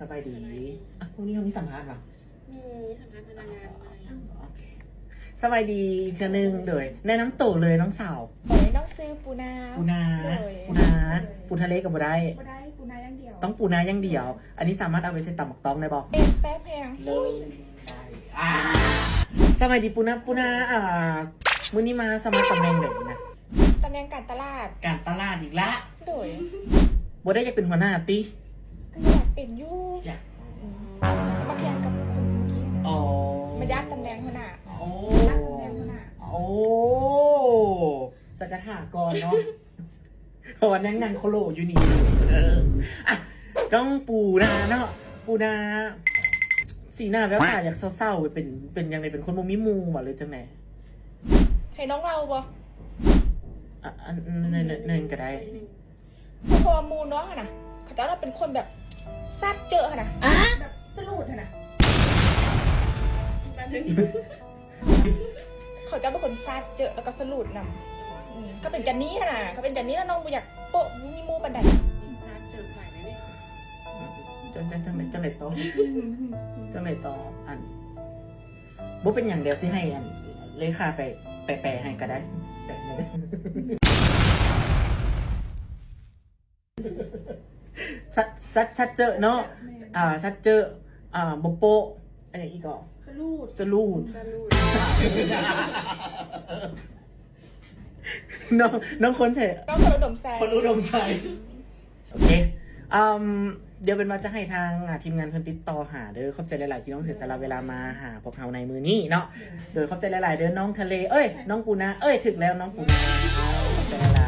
ສະບາຍດີ. ອ່ະ ມື້ນີ້ເຮົາມີສຳພາດຫວາ? ມີສຳພາດພະນັກງານ. ໂອເຄ ສະບາຍດີອີກເທື່ອໜຶ່ງ. ໂດຍ ແນະນຳໂຕເລີຍນ້ອງສາວ. ໂດຍ ນ້ອງຊື່ປູນາ. ປູນາ. ໂດຍ ປູນາ. ໂດຍ ປູທະເລກໍບໍ່ໄດ້. ບໍ່ໄດ້ ປູນາຢ່າງດຽວ. ຕ້ອງປູນາຢ່າງດຽວ. ໂດຍ ອັນນີ້ສາມາດເອົາໄປໃສ່ຕຳບັກຕ້ອງໄດ້ບໍ່? ເປັນແຊບແຮງ. ເລີຍ. ໄດ້. ອ່າ ສະບາຍດີປູນາ. ປູນາ ອ່າ ມື້ນີ້ມາສະໝັກຕຳແໜ່ງໃດນະ? ຕຳແໜ່ງການຕະຫຼາດ. ການຕະຫຼາດອີກລະ. ໂດຍ ບໍ່ໄດ້ຢາກເປັນຫົວໜ້າຕິ? ກໍຢາກເປັນຢູ່. ຢາກ ອືມ ຈະມາແຂ່ງກັບຄົນເມື່ອກີ້. ອໍ ມາຢາກຕຳແໜ່ງຫົວໜ້າ. ໂອ້ ຢາກຕຳແໜ່ງຫົວໜ້າ. ໂອ້ ສະກະຖາກ່ອນເນາະ ເພາະວ່າຍັງນັ່ງໂຄໂລຢູ່ນີ້. ເອີ ອ່ະ ນ້ອງປູນາເນາະ. ປູນາ ສີໜ້າແວວຕາຢາກເສົ້າໆ ເປັນ ເປັນຫຍັງໃດ? ເປັນຄົນບໍ່ມີໝູ່ບໍ່ ຫຼືຈັ່ງໃດ? ໃຫ້ນ້ອງເວົ້າບໍ່? ອ່ະ ອັນ ນັ້ນ ນັ້ນກໍໄດ້. ເພາະວ່າໝູ່ນ້ອງຫັ້ນນະ ເຂົາເຈົ້າເປັນຄົນແບບຊາດເຈີຫັ້ນນະ. ອະ ແບບສະຫຼູດຫັ້ນນະ. ເຂົາເຈົ້າເປັນຄົນຊາດເຈີ ແລ້ວກໍສະຫຼູດນຳ. ອືມ ກໍເປັນຈັ່ງນີ້ຫັ້ນນະ ກໍເປັນຈັ່ງນີ້ລະ. ນ້ອງບໍ່ຢາກໂປະ ມີໝູ່ປານໃດ. ຊາດເຈີຫຼາຍເດ້. ຈັ່ງ ຈັ່ງ ຈັ່ງໃດ ຈັ່ງໃດຕໍ່? ຈັ່ງໃດຕໍ່? ອັນ ບໍ່ເປັນຫຍັງ ດຽວຊິໃຫ້ອັນເລຂາໄປ ໄປແປໃຫ້ກໍໄດ້. ແປໃຫ້ ຊາດ ຊາດ ຊາດເຈີເນາະ. ແມ່ນ ອ່າ ຊາດເຈີ ອ່າ ບໍ່ໂປະ. ອັນຫຍັງອີກກໍ? ສະຫຼູດ. ສະຫຼູດ. ສະຫຼູດ. ນ້ອງ ນ້ອງຄົນໃສ? ນ້ອງຄົນອຸດົມໄຊ. ຄົນອຸດົມໄຊ. ໂອເຄ ອືມ ດຽວເປັນວ່າຈະໃຫ້ທາງ ອ່າ ທີມງານເພິ່ນຕິດຕໍ່ຫາເດີ. ຂອບໃຈຫຼາຍໆ ທີ່ນ້ອງເສຍສະຫຼະເວລາມາຫາພວກເຮົາໃນມື້ນີ້ເນາະ. ໂດຍ ຂອບໃຈຫຼາຍໆ ເດີ ນ້ອງທະເລ ເອີຍ ນ້ອງປູນາ ເອີຍ ຖືກແລ້ວ ນ້ອງປູນາ. ຂອບໃຈຫຼາຍໆ.